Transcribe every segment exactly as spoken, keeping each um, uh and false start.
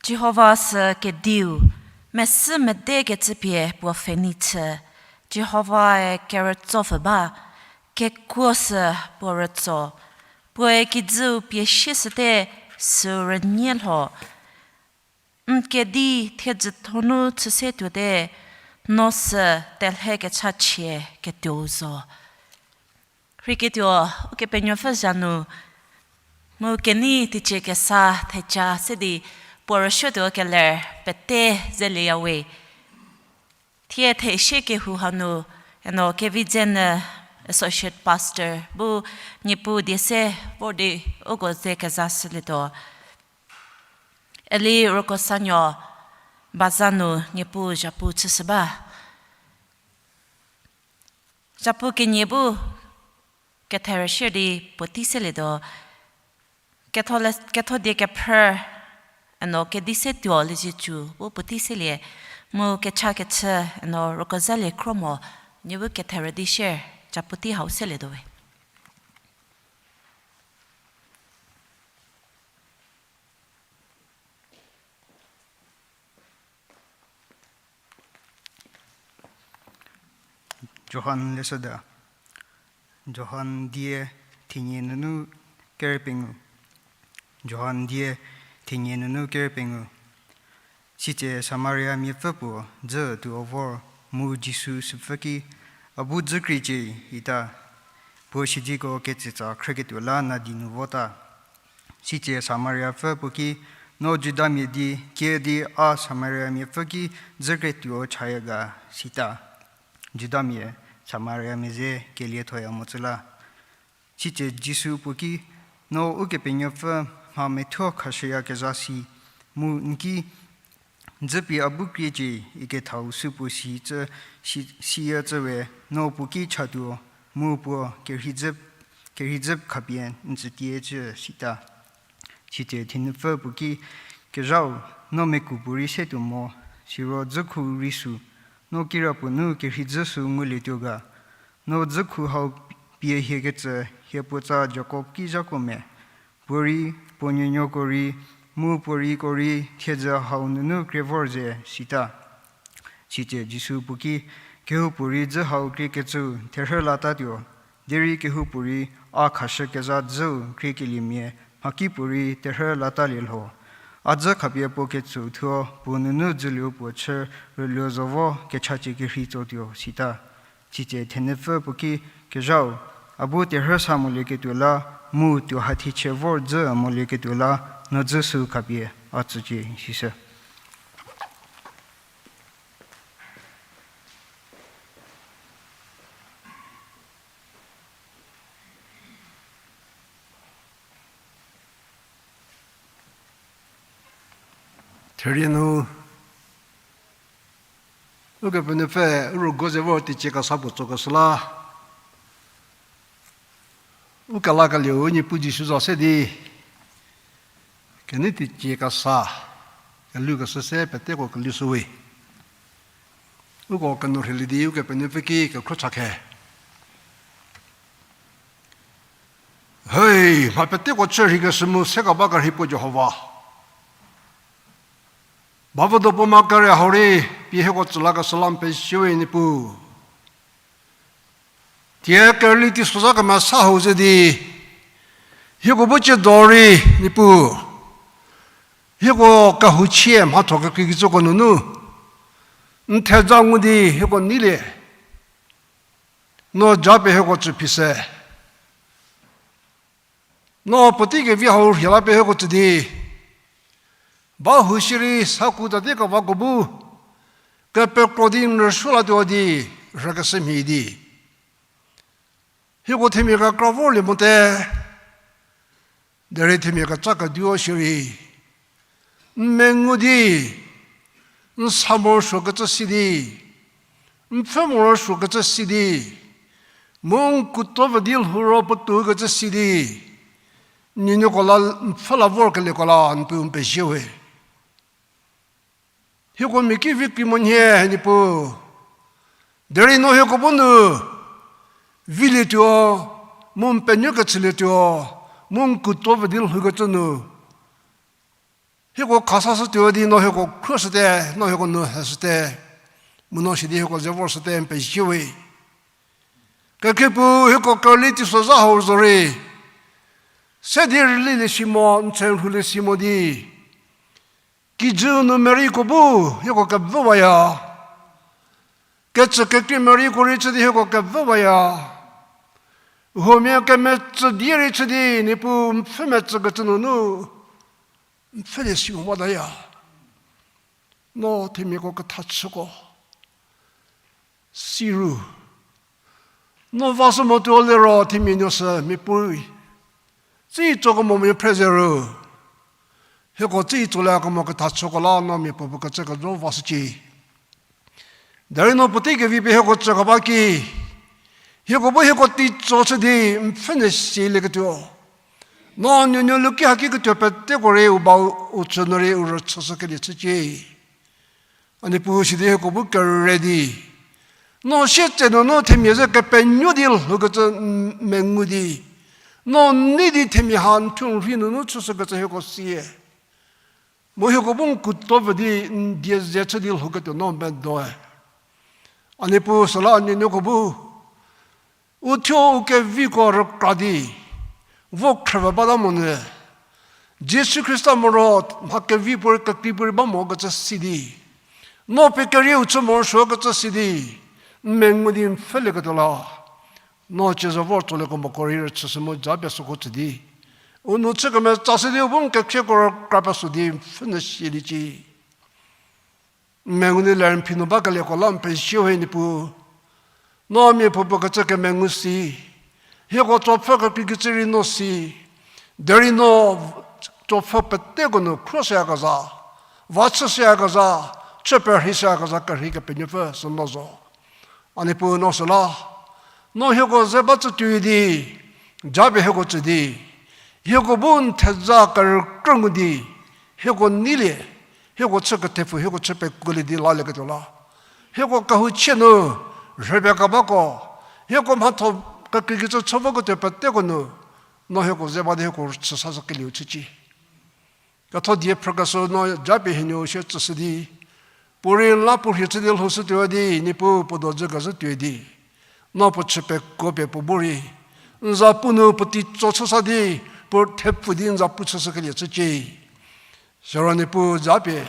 Jihova sü kediu, mesü medekecü pie puo pfhenei chü. Jihovae kerütsopfü ba, kekuo sü puo rütso. Puoe kijüu pie sieshüte, süu rünie lho. N kedi thiedzüthonu chüse tuote, no sü telhe kechachie ketuou zo. Rheiketuo, Ukepenuopfü za nu, mu kenei teicie kesa theja se di puo rüsuotuo keler pete zelieyawe. Thie thesie kehou hanu, eno Kevidzenyü Associate Pastor bu Niepuu die se vor di uko ze kezashülietuo. Eli Rokosanuo baza nu Niepuu zhapu chüshü ba. Zhapu kenie bu ketherüshie di puotei selietuo. Ketho le, ketho die kephrü, eno kedi se tuo leziecu bu puotei selie, mu kecha kechü, eno rükozalie khro mo, nie bu ketherü di share, ca puotei hau selietuo we. Johan leshüda. Johan die thenie nunu kerü pengou. Johan die thenie nunu kerü pengou. Sitse Samariamiapfü puo dzü tuo vor mu Jisu süpfü ki, a bu dzü kriecie ita. Puo siedzeko ketsitsa khrüketuo la nadi nu vota. Sitse Samariapfü puo ki, no Judamia di, kiüdi a Samariamiapfü ki dzü krietuo chaya ga sita. Judamia Samariamia ze keliethoya mo tsü la. Sitse Jisu puo ki, no Ukepenuopfü mha methuo khashüyakezha si, mu n ki dzüpie a bu kriecie ikethau sü puo si, siya cü we, no puo ki chatuo, mu puo kerhei dzü khapie n tsütie cü sita. Sitse thenupfü puo ki, kezhau, no meku puorei se tuo mo, siro dzükhu rei sü, no kirapuo nu kerhei dzü sü ngulietuo ga. No dzükhu hau pie hiekecü hie puotsa Jakob ki zhakuo me, puorei, puo nuonuoko rei, mu puoreiko rei thiedzü hau nunu krie vor ze sita. Sitse Jisu puo ki, kehoupuorei dzü hau kriekecü terhü latatuo, derei kehoupuorei a khashükezha dzüu kriekeliemia mhakipuorei terhü latalie lho. A dzü khapie puo ketsü thuo puo nunu dzülieu puo chü rüluo zo vo kechachie kerhei tsotuo sita. Sitse thenupfü puo ki, kezhau, a bu terhü sa molieketuo la, mu tuo hathichie vor dzü molieketuo la, no dzü sü khapie a tsücie sishü. Therie nu, Ukepenuopfü u rügo ze vor teicie kesa puo tsokeshü la, u kelakelieu Niepuu Jisu za se di, kenei teicie kesa kelukeshü se peteko kelushüwe. Uko kenu rheilie di Ukepenuopfü ki kekhro cha khe. Hei, mha peteko chü rheikeshü mu se keba kerhei puo Jihova, bavüdo puo ma kere hau rei pie hieko tsülakeshü la n pezie we Niepuu. Tie kerüli teisozha kemesa hau ze di, hieko bu tsiedo rei Niepuu, hieko kehouchie mhatho kekreikecüko nunu n theja ngu di hieko neilie. No ja pie hieko tsü phi se. No puotei kevi hau rhie la pie hieko tsü di, ba hou shierei saku tate kevako bu kepekro di n rüsuo latuo di rhükeshü mhie di, hieko themia kekra vorlie mote. Derei themia keca keduo shierei n mengu di, n sa morosuokecü si di, n pfhü morosuokecü si di, mu n kuto vü di lhou ro puotoukecü si di, n nuonuoko la n pfhü la vorkelieko la Niepuu n pezie we. Hieko mia ki vi kri mo nhie Niepuu. Derei no hieko bu nu vilietuo, mu n penuo kechülietuo, mu n kuto vü di lhoukecü nu, hieko khasashütuo di no hieko khruoshüte, no hieko nu heshüte, mu no sidi hieko ze vorshüte n pezie we. Kekhriepuu hieko kerüli teisozha hau zorei se di rülilie si mo, n tse rhulie si mo di, kijü nu mereiko bu hieko kevüwaya. Kecü kekrie mereiko rei chü di hieko kevüwaya. Huomia kemetsü die rei chü di Niepuu n pfhü metsükecü nunu n pfhülie si mo bataya. No themiako ketha chüko siru, no vashü motuo liro themia nuo sü miapuorei tsitso kemo mia phre ze ru, hieko tsitsolie kemo ketha chüko la no miapuo puo kecü kejo vashücie. Derei no puotei kevi pie hieko tsükeba ki, hieko bu hieko teitso chü di n pfhünyü sielieketuo, No nuonuo luki haki ketuo peteko rei u ba u, u tsü nu rei u rüchüshükelie chücie. A Niepuu sidi hieko bu kere di, no sietse nunu themia ze kepenuo di lhoukecü n-, mengu di, no nei di themia ha n thuo n rhei nunu chüshükecü hieko sie. Mu hieko bu n kuo tuo pfü di n die ze chü di lhouketuo no medoe. A Niepuu süla a nuonuoko bu u thuo u keviko rükra di, vo khrüve bata monyü, Jisu Khrista moro mha kevi puorei kekrei puorei ba mokecü si di, no pie kerieu chü morosuokecü si di, n mengu di n pfhülieketuo la, no cie zo vor tsolieko moko rei rüchüshü mu japie süko tsü di, u nou chü kemetsashü di u bu n kekhrieko rükra peso di n pfhünyü sieliecie. N mengu nu ler n phi nu bakelieko la n pezie we Niepuu. No mia puopuo kecü kemengu si, hieko tsopfhü kekreikecü rei no si, derei no tsopfhü peteko nu khruoshüyakezha, va chüshüyakezha, chü perheishüyakezha kerhei Kepenuopfü sü no zo. A Niepuu no süla, no hieko ze ba tsü tuoi di, japie hieko tsü di, hieko bu n theja kerükrü ngu di, hieko neilie, hieko chü kethepfu hieko chü pekuolie di lalieketuo la, hieko kehouchie nu rhüpie kebako, hieko mhatho kekreikecü chü voketuo peteko nu, no hieko ze ba di hieko rüchü sashükelieu chücie. Ketho die phrükeshü no japie hienuo sie tsüshü di, puorei n la puo rhie chü di lhoushütuo di, Niepuu puo dojü kezhü tuoi di, no puo chü pekuo pie puo bu rei n zapu nu puo teitso chüsa di, puo thepfu di n zapu chüshükelie chücie. Siro Niepuu japie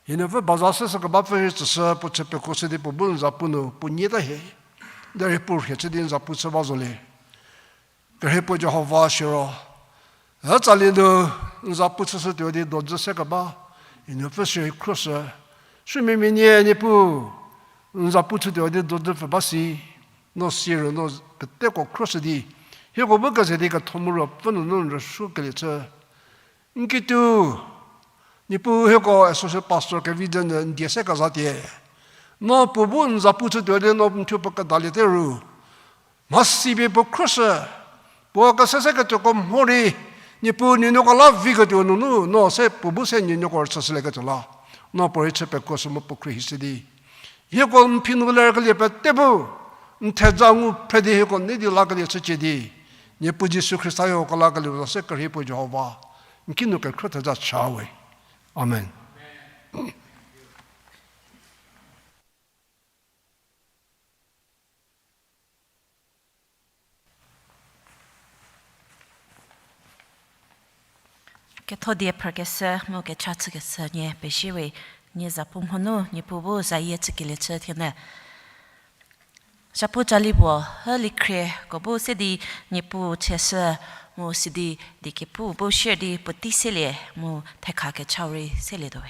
hienuopfü baza seshü kebapfü rei tsüshü puo chü pekuoshü di puo bu n zapu nu puo nyie ta hie, derei puo rhie chü di n zapu chü ba zolie. Kerhei puo Jihova siro, ütsali nu n zapu chüshütuo di dojü se keba, hienuopfü sirei khruoshü, sümia mia nie Niepuu n zapu chütuo di dojü pfü ba si, no siro no peteko khruoshü di, hieko bu keze di ketho mu ruopfü nunu n rüsuokelie chü. N kituo, Niepuu hieko associate pastor kevi dzü nyü n die se kezha tie, no puo bu n zapu chütuo di no n thuo puo kedaliete ru, mhasi pie puo khruoshü, puo kese se ketuoko mho rei, Niepuu nuonuoko la viketuo nunu no se puo bu se nuonuoko rüchüshülieketuo la, no puo rei chü pekuoshü mu puo khruohishü di, hieko n phi nu lerkelie pete bu n theja ngu phre di hieko nei di lakelie chücie di, Niepuu Jisu Khrista hieko lakelieu za se kerhei puo Jihova, n kinu kekhruo theja cha we. Amen. Ketho die phrükeshü mu kecha chükeshü nie pezie we, nie zapu mhonu Niepuu bu zayie chükelie chü thienyü. Zapu cali puo hü likhrieko bu se di Niepuu cheshü mu sidi die kepu bu share di puotei selie mu thekha kechau rei selietuo we.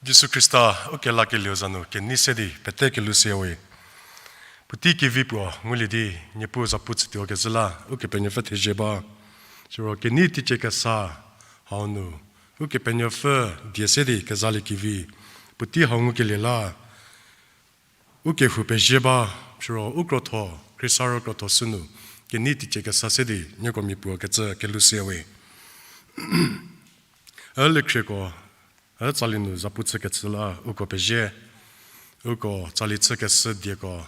Jisu Khrista ukelakelieu za nu kenei se di pete kelhou se we. Puotei kevi puo ngulie di, Niepuu zapu chütuo kezhü la Ukepenuopfü thezie ba. Siro kenei teicie kesa hau nu Ukepenuopfü die se di kezalie kevi, puotei hau ngukelie la u kehou pezie ba, siro u krotho, Khrista ro krotho sünu kenei teicie kesa se di nieko mia puo kecü kelhou se we. Ü likhrieko, ü tsali nu zapu chükecü la uko pezie, uko tsali chükeshü dieko,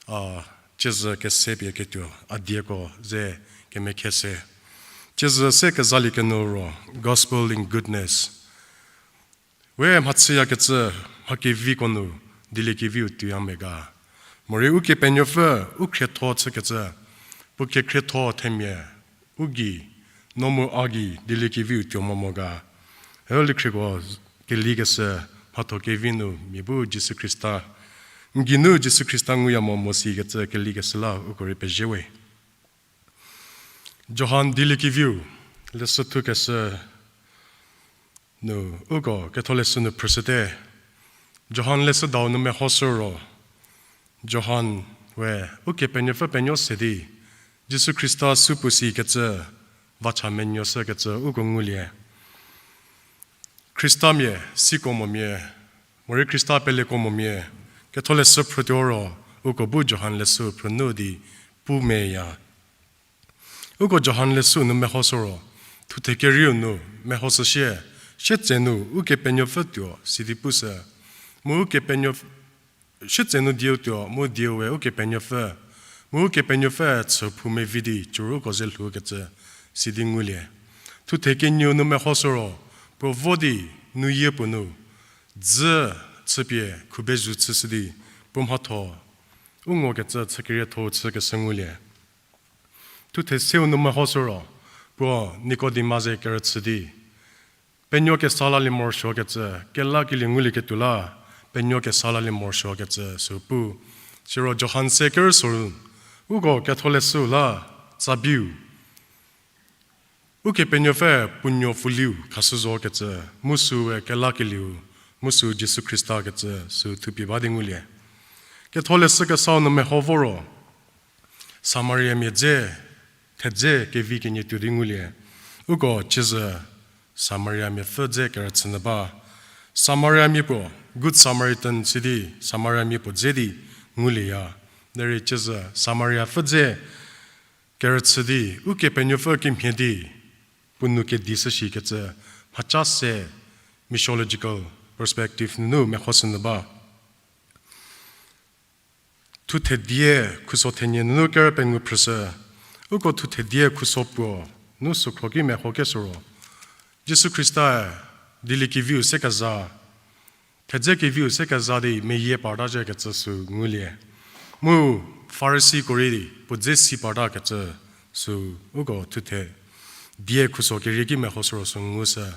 a, ciezü kese pie ketuo, a dieko ze kemekhe se. Ciezü se kezalie kenu ro, Gospel in Goodness. We mhachüyakecü, mha keviko nu dieliekeviu tuoya me ga? Morei Ukepenuopfü u khrietho chükecü, puo kekhrietho themia u gei, no mu a gei dieliekeviu tuo mo mo ga? Ü likhrieko kelikeshü, mhatho kevi nu mia bu Jisu Khrista, n geinu Jisu Khrista nguya mo mo sikecü kelikeshü la uko rei pezie we. Johan dieliekeviu leshü thukeshü nu, uko ketholeshü nu phrüshüte. Johan leshüdau nu mehoshü ro, Johan we Ukepenuopfü penuo se di, Jisu Khrista supuo sikecü, vacha menuoshükecü uko ngulie. Khristamia, siko momia, morei Khrista peleko momia, ketholeshü phrütuo ro, uko bu Johan leshü phrünu di pu meya. Uko Johan leshü nu mehoshü ro, thuthe kerieu nu mehoshü sie, sietsenu Ukepenuopfü tuo sidi pushü. Mu Ukepenuo, sietsenu dieu tuo, mu dieu we Ukepenuopfü, mu Ukepenuopfü chü phou mevi di cüru uko ze lhoukecü sidi ngulie. Thuthe kenieu nu mehoshü ro, puo vo di nuyie puo nu dzü chüpie khubezhü chüshü di, puo mhatho u ngokecü chükerietho-u chükeshü ngulie. Thuthe seu nu mehoshü ro, puo Nikodima ze kerüchü di, penuo kesa lalie morosuokecü, kelakelie ngulieketuo la, penuo kesa lalie morosuokecü sü pu. Siro Johan se kerüsoru, uko ketholeshü la, tsabiu Ukepenuopfü puo nuo pfuliu khashü zokecü, mu süe kelakelieu, mu sü Jisu Khrista kecü sü thupie ba di ngulie. Ketholeshü kesau nu meho vo ro, Samariamia dze, thedze kevi kenie tuo di ngulie. Uko ciezü Samariamiapfü dze kerüchü nyü ba. Samariamia puo, Good Samaritan sidi Samariamia puo dze di ngulieya. Derei ciezü Samariapfü dze kerüchü di, Ukepenuopfü kemhie di, puo nou kedi shüshikecü, mhaca se missiological perspective nunu mehoshü nyü ba. Thuthe die khuso thenie nunu kerü pengou phrüshü, uko thuthe die khuso puo nu sükhro ki meho kesü ro, Jisu Khrista dieliekeviu se keza, thedze keviu se keza di meyie parta zhie kecü sü ngulie. Mu Farisiko rei di puo dze si parta kecü sü uko thuthe die khuso kerie ki mehoshü ro sü ngushü.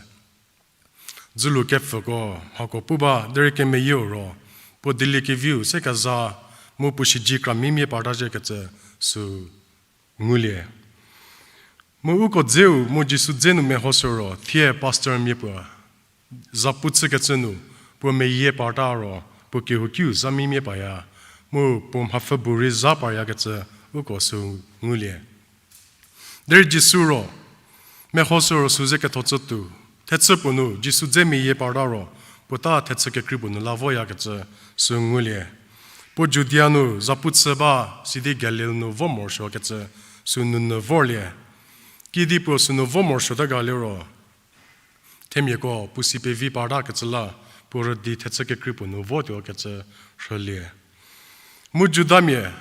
Dzülu kepfüko mhako pu ba derei kemeyieu ro, puo dieliekeviu se keza mu puo shiji kra mimie parta zhie kecü sü ngulie. Mu uko dzeu mu Jisu dze nu mehoshü ro, thie pastormia puo zapu chükecü nu, puo meyie parta ro, puo kehoukiu za mimie paya, mu puo mhapfü bu rei za payakecü uko sü ngulie. Derei Jisu ro, mehoshü ro sü ze ketho chütuo, thechü puo nu Jisu dze meyie parta ro, puo ta thechü kekrei puo nu la voyakecü sü ngulie. Puo Judia nu zapu chü ba sidi Galil nu vo morosuokecü sü nounyü vorlie. Kidi puo sünu vo morosuote ga liro, themiako puo si pevi partakecü la, puo rüdi thechü kekrei puo nu votuokecü rhülie. Mu Judamia,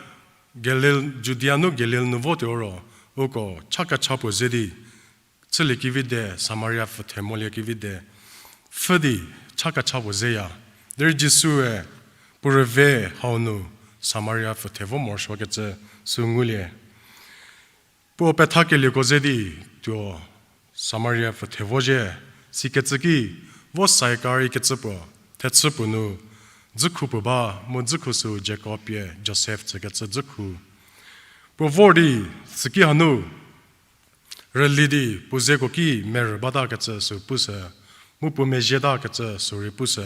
Galil, Judia nu Galil nu votuo ro, uko cha kecha puo ze di, chüliekevi de, Samaria pfüthe moliekevi de, pfhü di cha kecha puo zeya. Derei Jisue, puo rüve hau nu, Samaria pfüthe vo morosuokecü sü ngulie. Puo pethakelieko ze di tuo Samaria pfüthe vo zhie, sikecü ki vo Saikari kecü puo, thechü puo nu, dzükhu puo ba, mu dzükhu sü Jakob pie Josef tsükecü dzükhu. Puo vor di, süki hanu, rüli di, puo zeko ki merü batakecü sü pushü, mu puo mezhietakecü sü rei pushü.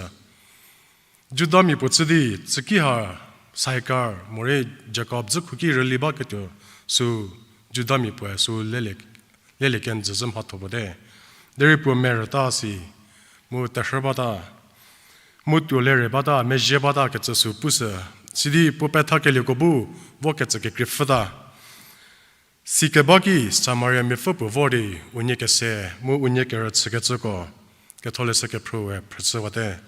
Judamia puo chü di, tsüki ha Saikar, morei Jakob dzükhu ki rüli baketuo sü Judamia puoe sü lelie, lelie kenjü zhü mhatho puo te. Derei puo merüta si, mu terhü bata, mu tuo lere bata, mezhie batakecü sü pushü. Sidi puo pethakelieko bu vokecü kekreipfüta. Sikeba ki Samariamiapfü puo vor di unie kese mu unie kerüchükecüko Ketholeshü Kephrüe phrüshüwate.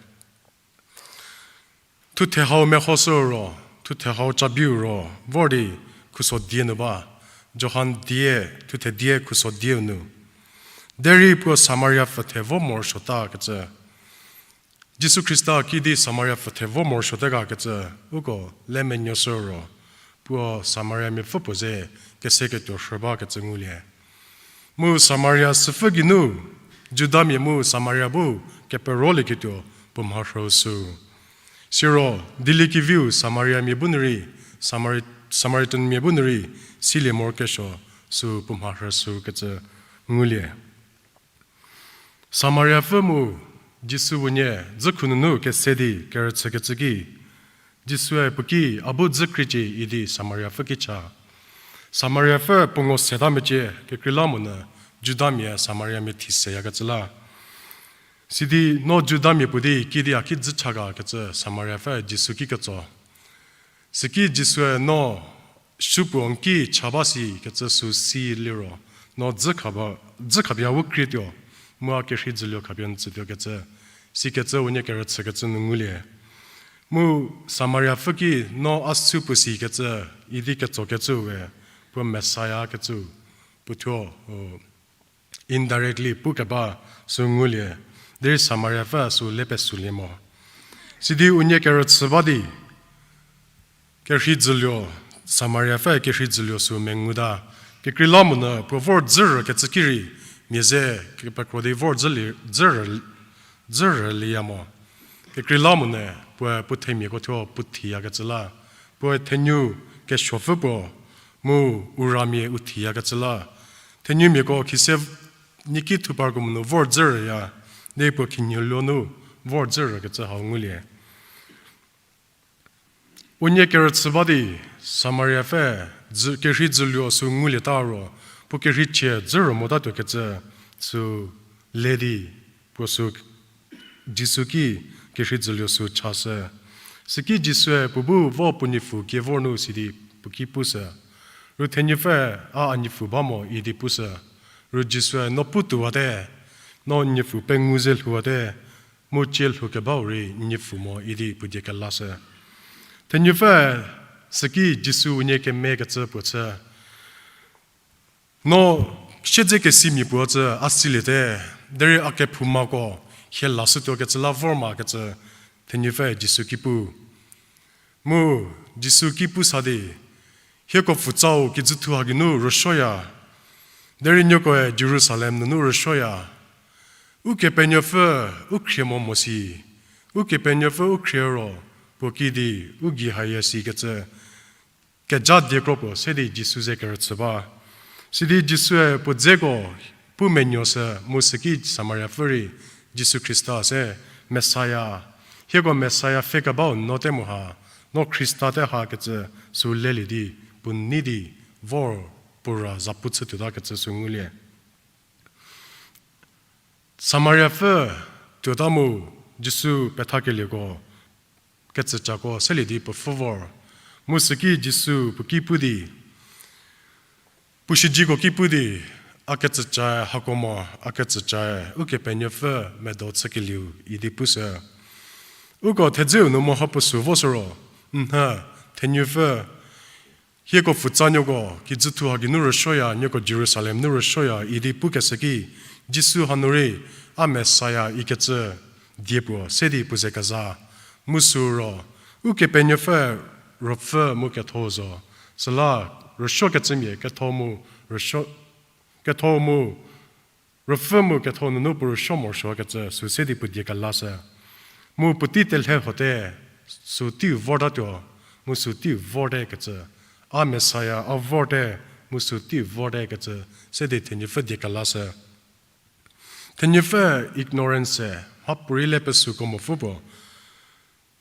Thuthe hau mehoshü ro, thuthe hau cabiu ro, vor di khuso die nu ba, Johan die, thuthe die khuso dieu nu. Derei puo Samaria pfüthe vo morosuotakecü. Jisu Khrista kidi Samaria pfüthe vo morosuote gakecü, uko le menuoshü ro, puo Samariamiapfü puo ze keseketuo rhü bakecü ngulie. Mu Samaria süpfü geinu, Judamia mu Samaria bu keperolieketuo puo mharhü sü. Siro, dieliekeviu Samariamia bu nu rei, Samari-, Samaritanmia bu nu rei, silie morokesuo sü puo mharhü sükecü ngulie. Samariapfü mu Jisu unie dzükhu nunu kese di kerüchükecü ki, Jisue puo ki a bu dzü kriecie idi Samariapfü ki cha. Samariapfü puo ngo seta mecie kekreilamonyü Judamia Samariamia thi seyakecü la. Sidi no Judamia puo di kidi a ki dzü cha gakecü Samariapfü Jisu ki ketso. Süki Jisue no supuo n ki cha ba sikecü sü si liro, no dzü khaba, dzü khapie a wu krietuo, mu a kerhei dzüluo khapie n tsütuokecü, sikecü unie kerüchükecü nu ngulie. Mu Samariapfü ki no a supuo sikecü, idi ketsokecüe, puo Messiah kecü, puo thuo, indirectly pukeba sü ngulie, derei Samariapfü sü le pesolie mo. Sidi unie kerüchü ba di, kerhei dzüluo, Samariapfü kerhei dzüluo sü menguta. Kekreilamonyü puo vor dzürükecü ki rei, mia ze kepekro di vor dzü li, dzürü, dzürülieya mo. Kekreilamonyü puoe puo themiako thuo puo thiyakecü la. Puoe thenu kesuopfü puo, mu u ramia u thiyakecü la. Thenumiako khise nieki thuparko monu vor dzürüya, di puo khinhieluo nu vor dzürükecü hau ngulie. Unie kerüchü ba di, Samariapfü dzü, kerhei dzüluo sü ngulieta ro, puo kerhei chie dzürü motatuokecü sü le di, puo sü Jisu ki kerhei dzüluo sü chashü. Süki Jisue puo bu vo puo nipfu kie vor nu sidi puo ki pushü. Ru thenupfü a a nipfu ba mo idi pushü. Ru Jisue no pu tuowate, no nipfu pengou ze lhouwate, mu cie lhoukebau rei nipfu mo idi puo die kelashü. Thenupfü süki Jisu unie kemekecü puo chü. No siedzekesimia puo cü a siliete, derei a kephoumako hie lashütuokecü la vor makecü thenupfü Jisu ki pu. Mu Jisu ki pu sa di, hieko pfutsau kijüthu ha geinu rüsuoya, derei nieko-e Jerusalem nunu rüsuoya. Ukepenuopfü u khrie mo mo si, Ukepenuopfü u khrie ro, puo kidi u gei hayie sikecü, keja diekro puo se di Jisu ze kerüchü ba. Sidi Jisue puo dzeko pu menuoshü mu süki Samariapfü rei Jisu Khrista se Messiah, hieko Messiah pfhekebau no te mo ha, no Khrista te hakecü sü lelie di, puo nei di vor puo ra zapu chütuotakecü sü ngulie. Samariapfü tuota mu Jisu pethakelieko kecücako selie di puo pfhü vor. Mu süki Jisu puo ki pu di, puo siedzeko ki pu di, a kecücae hako mo, a kecücae Ukepenuopfü medo chükelieu idi pushü. Uko thedzeu nu mehopuo sü vo süro, nhü, thenupfü, hieko pfutsanuoko kijüthu ha geinu rüsuoya, nieko Jerusalem nu rüsuoya idi pukeshü ki, Jisu hanu rei a Messiah ikecü die puo se di puo ze keza. Mu sü ro, Ukepenuopfü Ruopfü mu Ketho zo. Süla rüsuokecümia ketho mu rüsuo, ketho mu Ruopfü mu Ketho nunu puo rüsuo morosuokecü sü se di puo die kelashü. Mu puotei telhe hote, sü teiu vortatuo, mu sü teiu vorte kecü. A Messiah a vorte, mu sü teiu vorte kecü, se di thenupfü die kelashü. Thenuopfü ignorance se, mhapuorei le pesüko mopfü puo.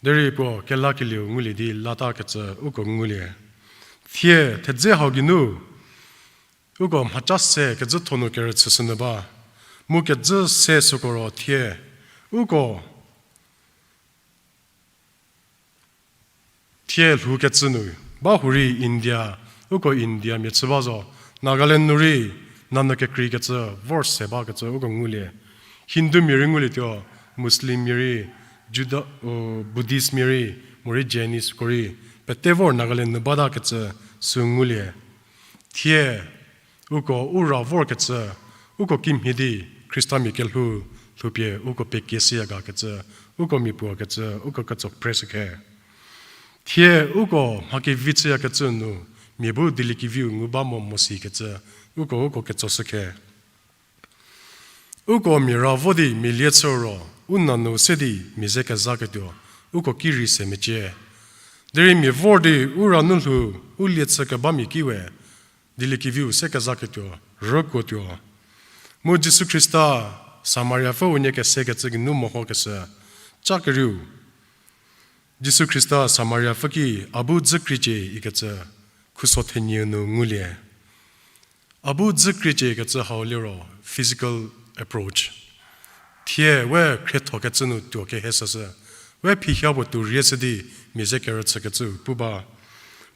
Derei puo kelakelieu ngulie di latakecü uko ngulie. Thie thedze hau geinu, uko mhaca se kezhütho nu kerüchüshünyü ba. Mu kezhü se süko ro thie, uko thie lhoukecü nu, ba hurei India, uko Indiamia chü ba zo, Nagaland nu rei, nanyü kekreikecü, vor se bakecü uko ngulie. Hindumia rei ngulietuo, Muslimmia rei, Juda, u, Buddhistmia rei, morei Jainistko rei, pete vor Nagaland nu batakecü sü ngulie. Thie, uko u ra vorkecü, uko kimhie di Khristamia kelhou lhoupie uko pekieshüya gakecü, uko mia puo kecü, uko ketso preshükhe. Thie uko mha kevi chüyakecü nu, mia bu dieliekeviu ngu ba mo mo sikecü, uko uko ketsoshükhe. Uko mia ra vo di mia lie chü ro, u nanyü se di mia ze kezaketuo, uko ki rei se mecie. Derei mia vor di u ra nu lhou, u lie chü kebamia ki we, dieliekeviu se kezaketuo, rükuotuo. Mu Jisu Khrista Samariapfü unie kesekecü geinu mehokeshü, ca kerieu. Jisu Khrista Samariapfü ki a bu dzü kriecie ikecü, khuso thenie nu ngulie. A bu dzü kriecie ikecü hau liro physical approach. Thie we khriethokecü nu tuo kehesashü. We phihia puo tuo rieshü di mia ze kerüchükecü pu ba.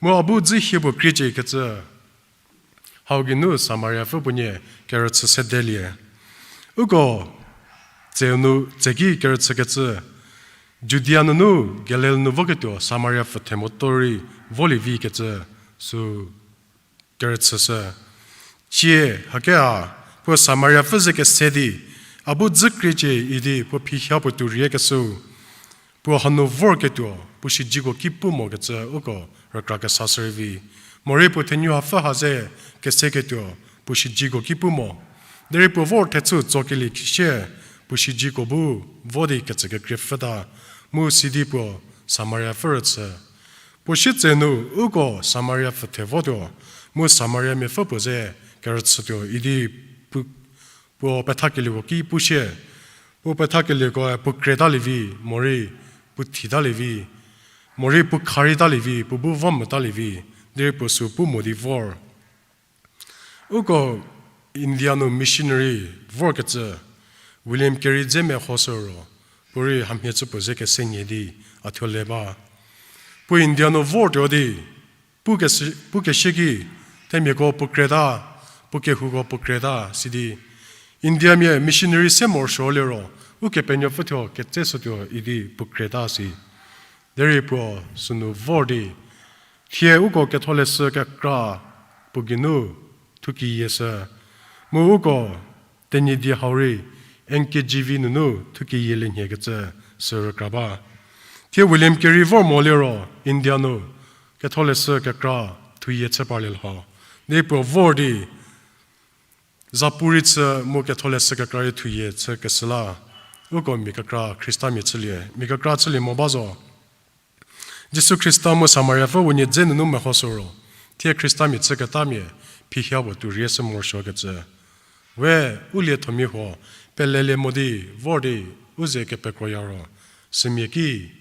Mu a bu dzü hie puo kriecie ikecü hau geinu Samariapfü puonie kerüchü sedelie. Uko tseu nu tseki kerüchükecü, Judia nunu Galil nu voketuo Samariapfü themo to rei volie vikecü sü kerüchüshü. Cie, hake a, puo Samariapfü ze kese di, a bu dzü kriecie idi puo phihia puo tuo riekeshüu, puo hanu vorketuo, puo siedzeko ki pu mokecü uko rükra kesashü rei vi. Morei puo thenu hapfü ha ze keseketuo, puo siedzeko ki pu mo. Derei puo vor thechü tsokelie sie, puo siedzeko bu vo di kecü kekrie pfhüta, mu sidi puo Samariapfü rüchü. Puo sietsenu uko Samariapfü the votuo, mu Samariamiapfü puo ze kerüchütuo idi pu-, puo pethakelieko ki pushie. Puo pethakelieko puo kretalie vi, morei puo thitalie vi, morei puo kharitalie vi, puo bu vo motalie vi, derei puo sü pu mo di vor. Uko India nu missionary vorkecü William Carey dze mehoshü ro, puo rei hamhie chü puo ze kese nyie di a thuo le ba. Puo India nu vortuo di, pu kesi-, pu kesie ki, themiako puo kreta, puo kehouko puo kreta sidi, Indiamia missionary se morosuo liro, Ukepenuopfü thuo ketseshütuo idi puo kreta si. Derei puo sünu vor di, thie uko ketholeshü kekra puo geinu thukiyieshü, mu uko Tenyidie hau rei N K J V nunu thukiyielie nhiekecü sü rükra ba. Thie William Carey vor mo liro India nu ketholeshü kekra thuyie chü parlie lho. Di puo vor di zapu rei chü mu ketholeshü kekra rei thuyie chükeshü la, uko mia kekra Khristamia chülie, mia kekra chülie mo ba zo. Jisu Khrista mu Samariapfü unie dze nunu mehoshü ro, thie Khristamia chüketamia, phihia puo tuo rieshü morosuokecü. We u liethomia huo, pelelie mo di, vor di, u ze kepekroya ro, sümia ki,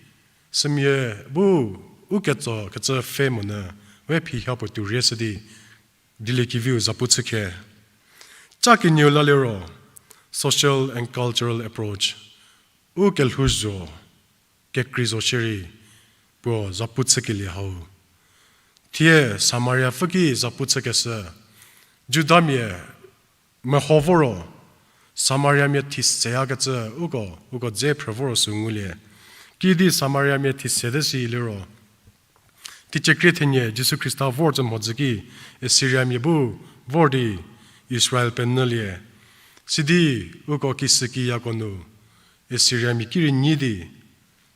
sümia bu, u ketso kecü pfhe monyü, we phihia puo tuo rieshü di, dieliekeviu zapu chükhe. Ca kenieu la liro, social and cultural approach. U kelhouzho, kekrei zo shierei, puo zapu chükelie hau. Thie Samariapfü ki zapu chükeshü, Judamia meho voro, Samariamia thiseyakecü uko, uko dze phrü voro sü ngulie. Kidi Samariamia thisete si liro, teicie krie thenie Jisu Khrista vor tsü mhodzü ki, Assyriamia bu vor di Israel penyülie. Sidi uko kishükiyako nu, Assyriamia ki rei nyi di,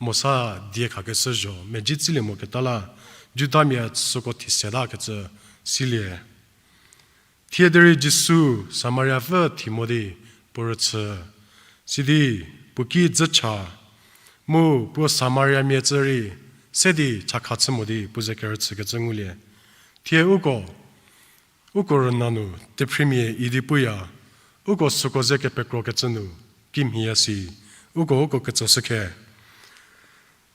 Mosa die khakeshü zho, mezhie tsilie moketa la, Judamia süko thisetakecü silie. Thie derei Jisu Samariapfü thi mo di puo rüchü, sidi puo ki dzücha, mu puo Samariamia tsü rei se di chakha chü mo di puo ze kerüchükecü ngulie. Thie uko, uko rüna nu tephrimia idi puya, Uko süko ze kepekrokecü nu kimhieya si, uko uko ketsoshü khe.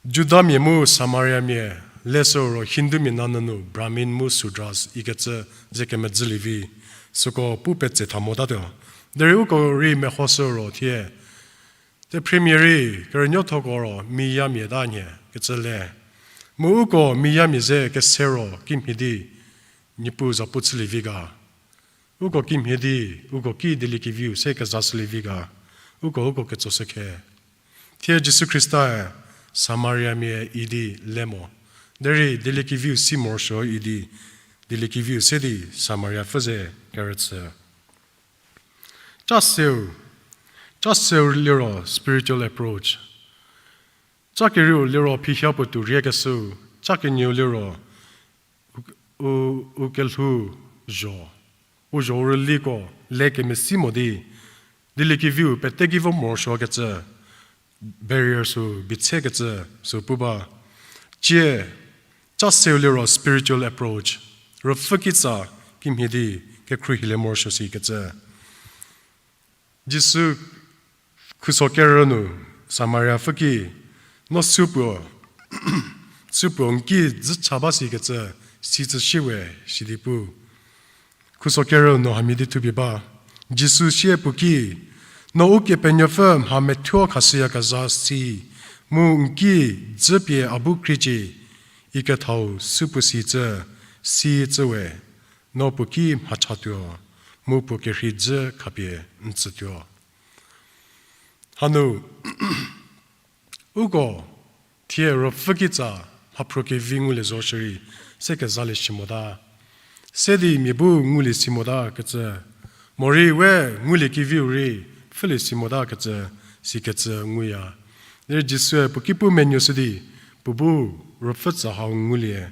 Judamia mu Samariamia, leshü ro Hindumia nanyü nu Brahmin mu Sudras ikecü ze kemedzülievi, süko pu petse tha motatuo. Derei uko rei mehoshü ro thie, tephremia rei kerünuothoko ro miyamia ta nhie kecü le. Mu uko miyamia ze kese ro kimhie di Niepuu zapu chülievi ga. Uko kimhie di, uko ki dieliekeviu se kezashülievi ga. Uko uko ketsoshü khe. Thie Jisu Khrista-e Samariamia idi le mo. Derei dieliekeviu si morosuo idi, dieliekeviu se di Samariapfü ze kerüchü. Cha seu, cha seu liro spiritual approach. Cha kerieu liro phihia puo tuo riekeshüu, cha kenieu liro u, u, u kelhou zho, u zho rüliko le kemesi mo di, dieliekeviu pete ki vo morosuokecü, barrier sü, bichekecü sü pu ba. Cie, cha seu liro spiritual approach. Ruopfü kitsa kimhie di kekhruohilie morosuo sikecü. Jisu khuso kerü nu Samariapfü ki, no supuo, supuo n ki dzü cha ba sikecü, sicü shie we, sidi pu. Khuso kerü nu hamhie di thupie ba. Jisu sie puo ki, no Ukepenuopfü mha methuo khashüyakezha si, mu n ki dzü pie a bu kriecie, ikethau supuo sicü, sicü we, no puo ki mhachatuo, mu puo kerhei dzü khapie n tsütuo. Hanu, uko thie Ruopfü kitsa mhaphruo kevi ngulie zo shierei, se kezalie si mota. Se di mia bu ngulie si mota kecü. Morei we ngulie keviu rei pfhülie si mota kecü, sikecü nguya. Derei Jisue puo ki pu menuoshü di, puo bu Ruopfü tsa hau ngulie,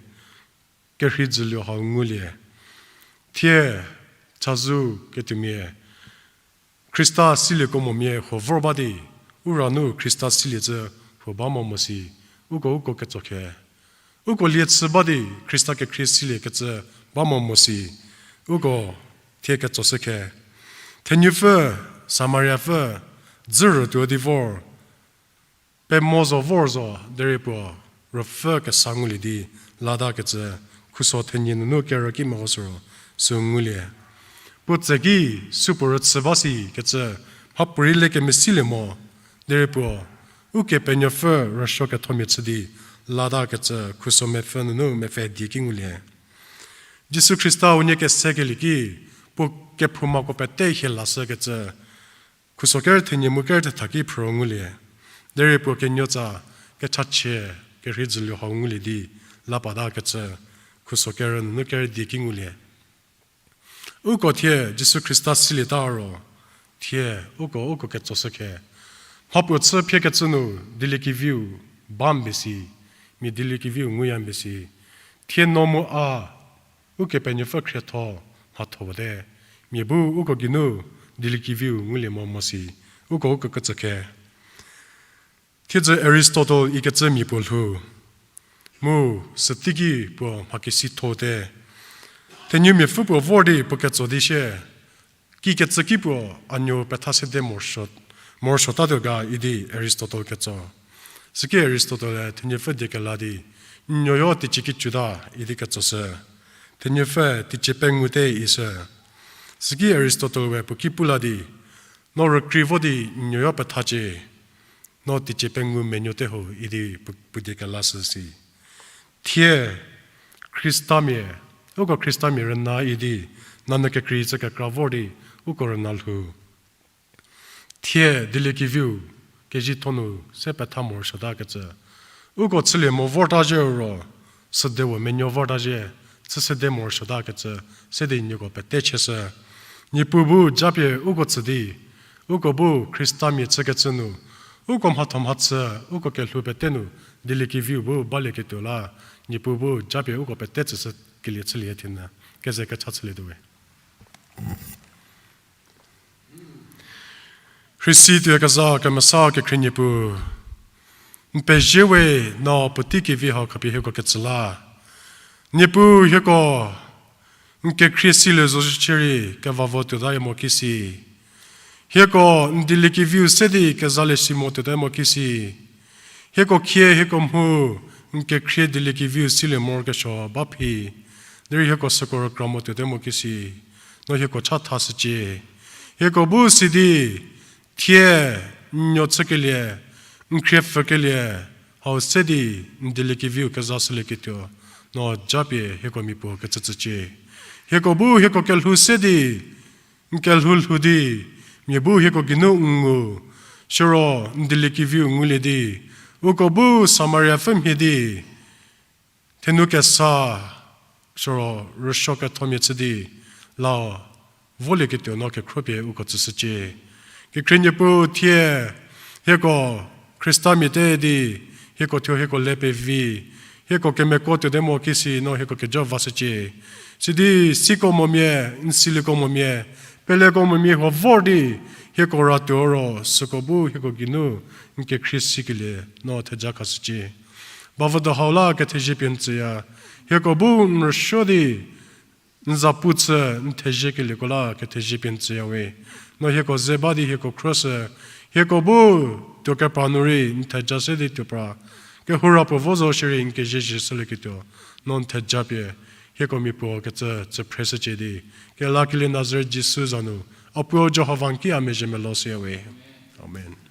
kerhei dzüluo hau ngulie. Thie, chazou ketuomia, Khrista silieko momia huo vor ba di, u ra nu Khrista siliecü huo ba mo mo si, uko uko ketso khe. Uko lie chü ba di Khrista kekhrie siliekecü ba mo mo si, uko thie ketsoshü khe. Thenupfü, Samariapfü, dzürütuo di vor, pemo zo vor zo derei puo Ruopfü kesa ngulie di latakecü, khuso thenie nunu kerü ki meho sü ro sü ngulie. Puo tseki supuo rüchü ba sikecü, mhapuorei le kemesilie mo, derei puo Ukepenuopfü rüsuo kethomia chü di latakecü, khuso mepfü nunu mepfü die ki ngulie. Jisu Khrista unie kesekelie ki, puo kephoumako pete hie lashükecü, khuso kerü thenie mu kerü thetha ki phrü ngulie. Derei puo kenuotsa kechachie, kerhei dzüluo hau ngulie di la patakecü, khuso kerü nunu kerü die ki ngulie. Uko thie Jisu Khrista silieta ro, thie uko uko ketsoshü khe. Mhapuo chü phiekecü nu dieliekeviu ba mbe si, mia dieliekeviu nguya mbe si. Thie no mu a, Ukepenuopfü khrietho mhatho wate, mia bu uko geinu dieliekeviu ngulie mo mo si, uko uko ketso khe. Thiedzü Aristotle ikecü mia puo lhou, mu süteiki puo mhakesitho te. Thenumiapfü puo vor di puo ketso di sie, kikecü ki puo a nuo petha sede morosuo, morosuotatuo ga idi Aristotle ketso. Süki Aristotle-e thenuopfü die kela di, n nuoyo teicie ki cüta idi ketsoshü. Thenuopfü teicie pengou te ishü. Süki Aristotle we puo ki pu la di, no rükrei vo di n nuoyo pethacie, no teicie pengou menuote ho idi pu-, puo die kelashü si. Thie Khristamia, uko Khristamia rüna idi, nanyü kekrei chü kekra vor di, uko rüna lhou. Thie dieliekeviu, kezitho nu se petha morosuotakecü. Uko chülie mo vorta zhie ro, süde wo menuo vorta zhie, chü sede morosuotakecü, se di nieko pete chieshü. Niepuu bu japie uko tsü di, uko bu Khristamia chükecü nu, uko mhatho mhachü, uko kelhou pete nu, dieliekeviu bu balieketuo la, Niepuu bu japie uko pete tsüshü kelie chülie thienyü, keze kecha chülietuo we. Rhisi tuoyakezha kemesa kekhrie Niepuu, n pezie we, no puotei kevi hau khapie hieko ketsü la. Niepuu hieko, n kekhrie silie zo shierei kevavo tuotalie mo kisi. Hieko n dieliekeviu se di kezalie si mo tuote mo kisi. Hieko khie, hieko mhu, n kekhrie dieliekeviu silie morokesuo ba phi. Derei hieko süko rükra mo tuote mo kisi. No hieko cha thashücie. Hieko bu si di, thie, n nuo chükelie, n khrie pfükelie, hau se di, n dieliekeviu kezashülieketuo, no japie hieko mia puo kecütsücie. Hieko bu hieko kelhou se di, n kelhou lhou di, mia bu hieko geinu n ngu, siro n dieliekeviu ngulie di, uko bu Samaria pfümhie di, thenu kesa, siro rüsuo kethomia chü di, la volieketuo no kekhropie uko tsüshücie. Kekhrie Niepuu thie, hieko Khristamia te di, hieko thuo hieko le pevi, hieko kemeko tuote mo kisi no hieko kejo vashücie. Sidi siko momia, n silieko momia, peleko momia huo vor di, hieko ratuo ro, süko bu hieko geinu, n kekhrie sikelie, no theja khashücie. Bavüdo hau la kethezie pie n tsüya, hieko bu n rüsuo di, n zapu chü n theziekelieko la kethezie pie n tsüya we. No hieko ze ba di hieko khruoshü, hieko bu tuo kepra nu rei n theja se di tuo pra. Kehou ra puo vo zo shierei n kezie zhie shülieketuo, no n theja pie, hieko mia puo kecü tsü phreshücie di. Kelakelie Nazaret Jisu za nu, a puo Jihova n ki a mezhie melou shüya we. Amen.